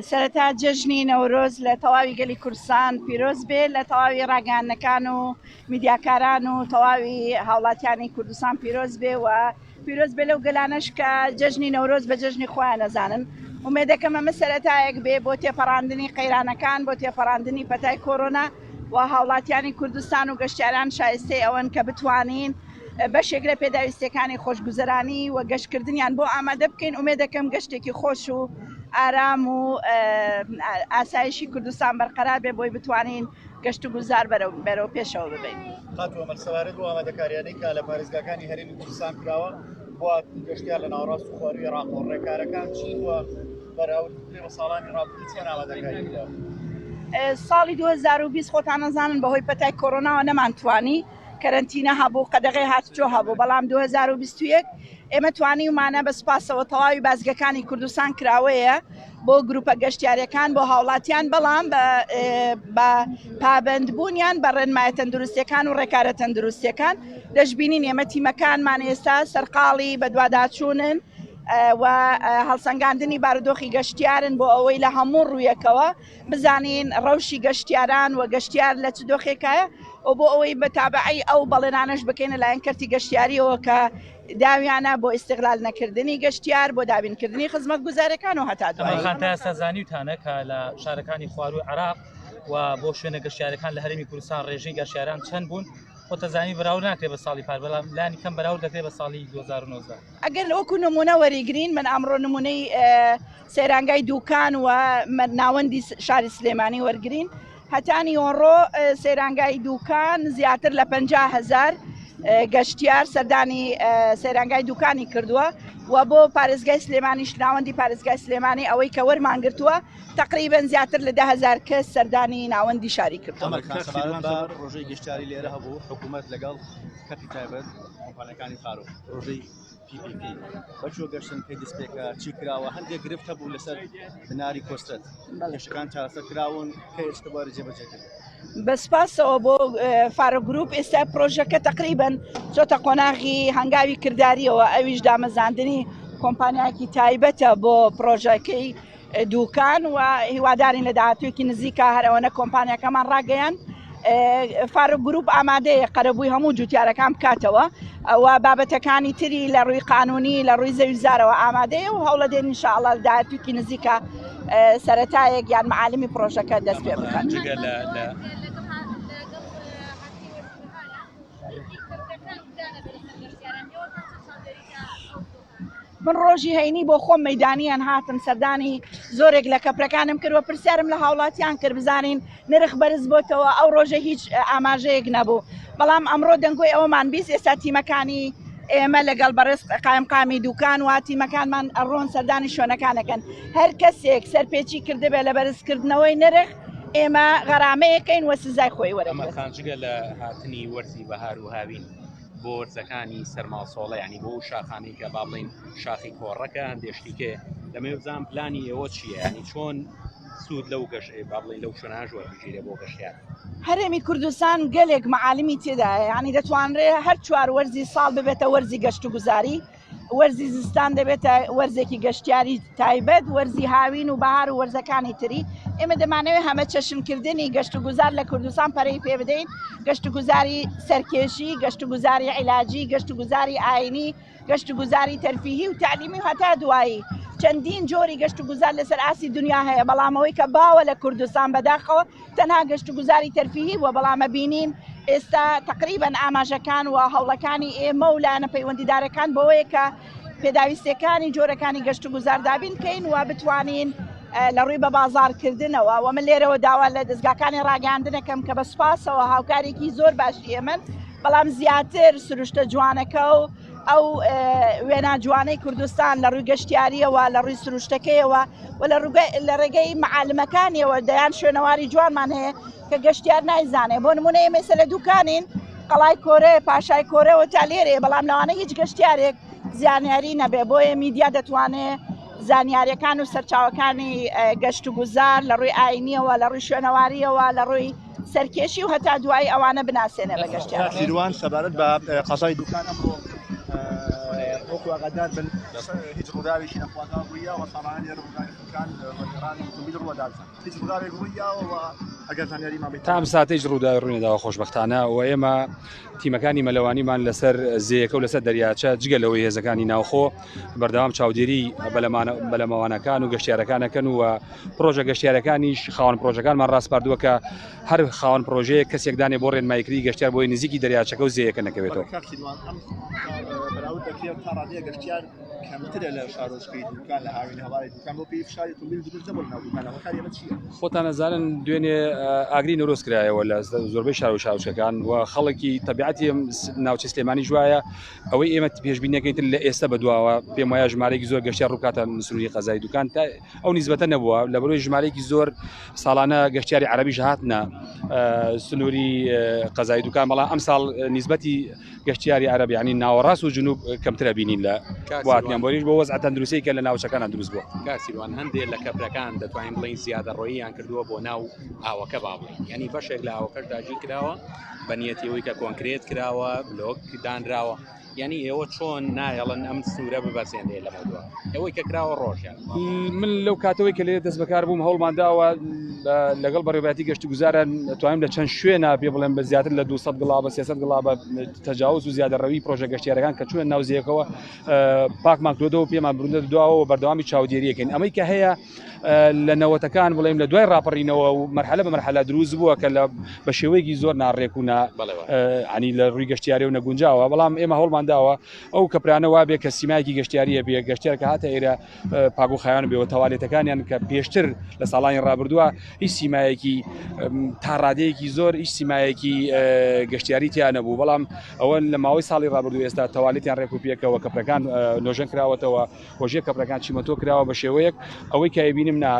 سەرەتا جەژنی نەورۆز لە تەواوی گەلی کوردستان پیرۆز بێ لە تەواوی ڕاگەیاندنەکان و میدیاکاران و تەواوی هاوڵاتیانی کوردستان پیرۆز بێ و پیرۆز بێ لەو گەلانەش کە جەژنی نەورۆز بە جەژنی خۆیان نەزانن ئومێدەکەم ئەمە سەرەتایەک بێ بۆ تێپەڕاندنی قەیرانەکان بۆ تێپەڕاندنی پەتای کۆرۆنا و هاوڵاتیانی کوردستان و گەشتیاران شایستەی ئەوەن کە بتوانین بەشێک لە پێداویستیەکانی خۆشگوزەرانی و گەشتکردنیان بۆ ئامادە بکەین ئومێدەکەم گەشتێکی خۆش و ئارام و ئاسایشی کوردستان بەرقەرار بێ بۆی بتوانین گەشت و گوزار بەرەو بەرەو پێشەوە ببین. خاتوو ئەمەل سەبارەت بۆ ئامادەکاریانەی کە لە پارێزگاکانی هەرێمی کوردستان کراوە بۆ هاتنی گەشتیار لە ناوەڕاست و خوارووی عێراقەوە ڕێکارەکان چین و بەراورد بکرێ بە ساڵانی ڕابردوو چۆن ئامادەکاری کراوە؟ ساڵی 2020 خۆتان ئەزانن بەهۆی پەتای کۆرۆناوە نەمانتوانی کەرەنتینە هەبوو قەدەغەی هاتوچۆ هەبوو بەڵام 2021 ئێمە توانیومانە بە سوپاسەوە تەواوی بازگەکانی کوردستان کراوەیە بۆ گروپە گەشتیارەکان بۆ هاوڵاتیان بەڵام بە پابندبوونیان بە ڕێنمایە تەندروستیەکان و ڕێکارە تەندروستیەکان دەشببینین ئێمە تیمەکانمان ئێستا سەرقاڵی بەدواداچوونن و هەڵسەنگاندنی بارودۆخی گەشتیارن بۆ ئەوەی لە هەموو ڕوویەکەوە بزانین ڕەوشی گەشتیاران و گەشتیار لە چ دۆخێکایە و بۆ ئەوەی بە تابعی ئەو بەڵێنانەش بکەینە لایەن کەرتی گەشتیاریەوە کە داویانە بۆ ئیستغلال نەکردنی گەشتیار بۆ دابینکردنی خزمەتگوزارەکان و هەتا دوایی. خان تا ئێستا زانیوتانە کە لە شارەکانی خوارووی عێراق و بۆ شوێنە گەشتیارەکان لە هەرێمی کوردستان ڕێژەی گەشتیاران چەند بوون؟ خۆتەزانی بەراورد ناکرێت بە ساڵی پار بەڵام لانی کەم بەراورد دەکرێت بە ساڵی 2019. ئەگەر وەکو نمونە وەریگرین من ئەمڕۆ نمونەی سەیرانگای دوکان و ناوەندی شاری سلێمانی وەرگین هەتا نیوەڕۆ سەیرانگای دوکان زیاتر لە 50 هزار گەشتیار سەردانی سەیرانگای دوکانی کردووە و بۆ پارێزگای سلێمانیش ناوەندی پارێزگای سلێمانی ئەوەی کە وەرمان گرتووە تقریبا زیاتر لە 10هزار کەس سەردانی ناوەندی شاری کردووە. پرۆژەی گەشتیاری لێرە هەبوو حکوومەت لەگەڵ کەرتی تایبەت کۆمپانیەکانی فاروق پرۆژەی PPP بەچۆ گەشتن پێ دەستپێکە چی کراوە هەندێک گرفت هەبوو لەسەر بناری کۆسترەت کێشەکان چارەسەر کراون کە ئێستا باری جێبەجێکردن بە سپاسەوە بۆ فارۆ گروپ ئێستا پرۆژەکە تقریبن چۆتە قۆناغی هەنگاوی کرداریەوە ئەویش دامەزاندنی کۆمپانیایەکی تایبەتە بۆ پرۆژەکەی دوکان و هیوادارین لە داهاتوویەکی نزیکە هەر ئەوەنە کۆمپانیاکەمان ڕاگەیان فاروق گروپ ئامادەیە قەرەبووی هەموو جوتیارەکان بکاتەوە ئەوە بابەتەکانی تری لە ڕووی قانونی لە ڕووی زەویزارەوە ئامادەیە و هەوڵەدێن ئینشاءاللە لە داهاتوویەکی نزیکە سەرەتایەک یان معالمی پرۆژەکە دەست پێ بکات. جگە لە من ڕۆژی هەینی بۆ خۆم مەدانیان هاتم سەردانی زۆرێک لە کەپرەکانم کرد و پرسیارم لە هاوڵاتیان کرد بزانین نرخ بەرز بۆتەوە ئەو ڕۆژە هیچ ئاماژەیەک نەبوو بەڵام ئەمڕۆ دەنگۆی ئەومان 20 ئێستا تیمەکانی ئێمە لەگەڵ بەڕێز قایمقامی دوکان و تیمەکانمان ئەڕۆن سەردانی شوێنەکانەکەن هەر کەسێک سەرپێچی کردبێ لە بەرزکردنەوەی نرخ ئێمە غەرامەیەکەین وە سزای خۆی وەرەگرێت. خان جگە لە هاتنی وەرزی بەهار و هاوین بۆ وەرزەکانی سەرماوسۆڵە ینی بۆ شاخانەی کە با بڵین شاخی کۆڕەکە هەندێک شتیکێ دەمەوێت بزانم پلانی ئێوە چییە ینی چۆن سوود لەو گەش با بڵین لەو شوێنانەش وەربگیرێ بۆ گەشتیار هەرێمی کوردستان گەلێک معالمی تێدایە یعنی دەتوانرێ هەر چوار وەرزی ساڵ ببێتە وەرزی گەشت و گوزاری وەرزی زستان دەبێتە وەرزێکی گەشتیاری تایبەت وەرزی هاوین و بەهار و وەرزەکانی تری ئێمە دەمانەوێت هەمە چەشنکردنی گەشت و گوزار لە کوردستان پەرەی پێ بدەین گەشت و گوزاری سەرکێشی گەشت و گوزاری عیلاجی گەشت و گوزاری ئاینی گەشت و گوزاری تەرفیهی و تەعلیمی و هەتا دوایی چەندین جۆری گەشت و گوزار لەسەر ئاستی دنیا هەیە بەڵام ئەوەی کە باوە لە کوردستان بەداخەوە تەنها گەشت و گوزاری تەرفیهی بووە بەڵام ئەبینین ئێستا تقریبا ئاماژەکان و هەوڵەکانی ئێمە و لایەنە پەیوەندیدارەکان بەوەیە کە پێداویستیەکانی جۆرەکانی گەشت و گوزار دابین بکەین و بتوانین لە ڕووی بە بازارکردنەوە و من لێرەوە داوا لە دەستگاکانی ڕاگەاندنەکەم کە بە سوپاسەوە هاوکارێکی زۆر باشی ئێمن بەڵام زیاتر سروشتە جوانەکە و ئەو وێنا جوانەی کوردستان لە ڕووی گەشتیاریەوە لە ڕووی سروشتەکەیەوە و لە ڕێگەی معالمەکانیەوە دەیان شوێنەواری جوانمان هەیە کە گەشتیار نایزانێ بۆ نمونە ئێمە ئێستا لە دوکانین قەڵای کۆرێ پاشای کۆرەوە تا لێرێ بەڵام لەوانە هیچ گەشتیارێک زانیاری نەبێ بۆیە میدیا دەتوانێ زانیاریەکان و سەرچاوەکانی گەشت و گوزار لە ڕووی ئاینیەوە لە ڕووی شوێنەواریەوە لە ڕووی سەرکێشی و هەتا دوایی ئەوانە بناسێنێ بە گەشتیار. سیروان سەبارەت بە قەزای دوکان ئەمڕۆ. تاکو ئاگادار بن هیچ ڕووداوێکی نەخوازراو ڕوویاوە ساڵانە لێرە ڕووداوی خنکان وەرگەڕانی ئۆتۆمبیل ڕووەدات هیچ ڕووداوێک ڕوویاوە و ئەگەر زانیاریمان بێت تا ئەم ساتە هیچ ڕووداوێک ڕووینەداوە خۆشبەختانە و ئێمە تیمەکانی مەلەوانیمان لەسەر زێیەکە و لەسەر دەریاچە جگە لەوەی هێزەکانی ناوخۆ بەردەوام چاودێری بەلەمەوانەکان و گەشتیارەکانەکەن و پرۆژە گەشتیارەکانیش خاوەن پرۆژەکانمان ڕاسپاردووە کە هەر خاوەن پرۆژەیە کەسێک دانێ بۆ ڕێنماییکردنی گەشتیار بۆی نزیکی دەریاچەکە و زێیەکە نەکەوێتەوە. کاک سیروان ئەم بەراورد دەکرێت تا ڕادەیە گەشتیار کەمترە لە شارۆچکەی دوکان لە هاوین هەوای دوکان بۆ پێی فشاری ئۆتۆمبیل دروست نەبوو لەناو دوکانە هۆکاری ئەمە چییە؟ خۆتان ئەزانن دوێنێ ئاگری نەورۆز کرایەوە لە زۆربەی شار و شارۆچکەکان و خەڵکی تەبیعەتی ناوچەی سلێمانیش وایە ئەوەی ئێمە پێشبینیەکەین تر لە ئێستا بەدواوە پێم وایە ژمارەیەکی زۆر گەشتیار ڕووبکاتە سنووری قەزای دوکان تا ئەو نیزبەتە نەبووە لە بەرۆی ژمارەیەکی زۆر ساڵانە گەشتیاری عەرەبیش هاتنە سنووری قەزای دوکان بەڵام ئەم ساڵ نیزبەتی گەشتیاری عەرەب یعنی ناوەڕاست و جنوب کەمترە بینین لە واتیان بۆریش بۆ وەزع تەندروستی کە لە ناوچەکانە دروست بووە. کاک سیروان هەندێک لە کەپرەکان دەتوانین بڵێین زیادەڕۆییان کردووە بۆ ناو ئاوەکە با بڵێین یعنی بەشێک لە ئاوەکەش داگیر کراوە بە نیەتی ئەوەی کە کۆنکرێت کراوە بلۆک دانراوە یعنی ئێوە چۆن نایەڵن ئەم سنوورە ببەزێنرێ لەمەودوا ئەوەی کە کراوە ڕۆژیان من لەو کاتەوەی کە لێرە دەست بەکار بووم هەوڵمان داوە لەگەڵ بەڕێوەبەرایەتی گەشت و گوزارە توانیم لە چەند شوێنە پێ بڵێم بە زیاتر لە 200 گڵابە 300 گڵابە تەجاوز و زیادەڕەوی پرۆژە گەشتیارەکان کە چوونە ناو زێیەکەوە پاکمان کردەوە پێمان بروندە دواوە بەردەوامی چاودێریەکەین ئەمەی کە هەیە لە نەوەتەکان بڵێم لە دوای ڕاپەڕینەوە و مەرحەلە بە مەرحەلە دروست بووە کە لە بە شێوەیەکی زۆر ناڕێک و نا ینی لە ڕووی گەشتیاری و نەگونجاوە بەڵام ئێمە هەوڵمان داوە ئەو کەپرانە وابێ کە سیمایەکی گەشتیاریە بێ گەشتیار کە هاتە ئێرە پاک و خاوێن بێ و تەوالێتەکانیان کە پێشتر لە ساڵانی ڕابردووە هیچ سیمایەکی تا ڕادەیەکی زۆر هیچ سیمایەکی گەشتیاری تیا نەبوو بەڵام ئەوە لە ماوەی ساڵی ڕابردوو ئێستا تەوالێتیان ڕێک و پێکەوە کەپرەکان نۆژەن کراوەتەوە وەژێر کەپرەکان چیمەنتۆ کراوە بە شێوەیەک ئەوەی کە ئەیبینم نا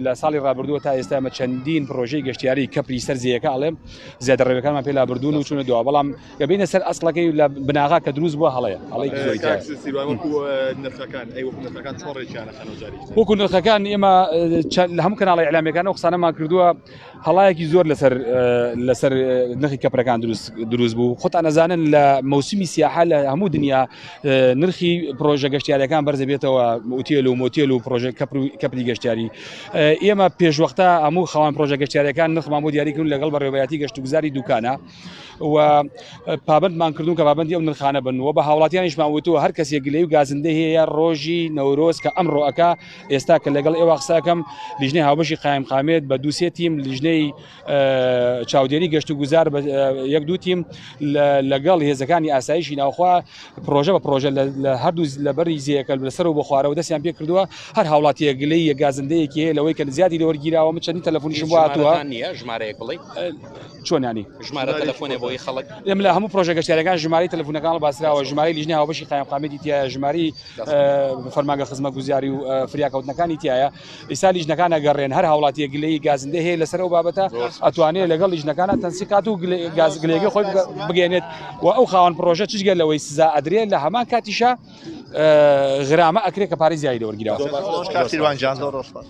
لە ساڵی ڕابردووە تا ئێستا ئەمە چەندین پرۆژەی گەشتیاری کەپری سەر زێیەکە ئەڵێم زیادە ڕێوەکانمان پێ لابردوون و چوونە دوا بەڵام گەبینە سەر ئەسڵەکەی لە بناغا کە دروست بووە هەڵەیە هەڵەیەکی زۆری تیایە. کاک سیروان وەکو نرخەکان ئەی وەکو نرخەکان چۆن ڕێکیان ئەخەنەوە جارێکی تر؟ وەکو نرخەکان ئێمە لە هەموو کەناڵە ئیعلامیەکان ئەو قسانەمان کردووە هەڵایەکی زۆر لەسەر لەسەر نرخی کەپرەکان دروست دروست بوو خۆتان ئەزانن لە مەوسمی سیاحە لە هەموو دنیا نرخی پرۆژە گەشتیارەکان بەرزە بێتەوە ئوتێل و مۆتێل و پرۆژە کەپری گەشتیاری ئێمە پێشوەختە هەموو خاوەن پرۆژە گەشتیارەکان نرخمان بۆ دیاریکردن لەگەڵ بەڕێوەبەرایەتی گەشتوگوزاری دوکانە و پابندمان کردوون کە پابندی ئەو نرخانە بن و بە هاوڵاتیانیشمان وتووە هەر کەسێک گلەی و گازندەی هەیە ڕۆژی نەورۆز کە ئەمڕۆ ئەکا ئێستا کە لەگەڵ ئێوە قسەکەم لیژنەی هاوبەشی قایمقامێت بە دووسێ تیم لیژنەی چاودێری گەشت و گوزار بە یەک دوو تیم لەگەڵ هێزەکانی ئاسایشی ناوخوا پرۆژە بە پرۆژە لە هەردوو لە بەری زیەکە لەسەر و بۆ خوارەوە دەستیان پێ کردووە هەر هاوڵاتیەک گلەی یە گازندەیەکی هەیە لەوەی کە زیادی لەوەرگیراوە من چەندین تەلەفۆنیشم بۆ هاتووە نییە ژمارەیەک بڵێ چۆن ینی ژمارە تەلەفۆنێ بۆی خەڵک ئێمە لە هەموو پرۆژە گەشتیارەکان ژمارەی تەلەفۆنەکان باسراوە ژمارەی لیژنەی هاوبەشی قایمقامیەتی تایە ژمارەی فەرمانگە خزمەتگوزاری و فریاکەوتنەکانی تایە ئیستا لیژنەکان ئەگەڕێن هەر هاوڵاتیە گلەیی گازندەی هەیە لەسەر ئەو بابەتە ئەتوانێت لەگەڵ لیژنەکانە تەنسیقات و گاز گلەیەکەی خۆی بگەێنێت و ئەو خاوەن پرۆژە چجگە لەوەی سزا ئەدرێت لە هەمان کاتیشا غرامە ئەکرێت کە پارەی زیادی لەوەرگیراوە. کاک سیروان گیان زۆر ڕۆژ سپاس.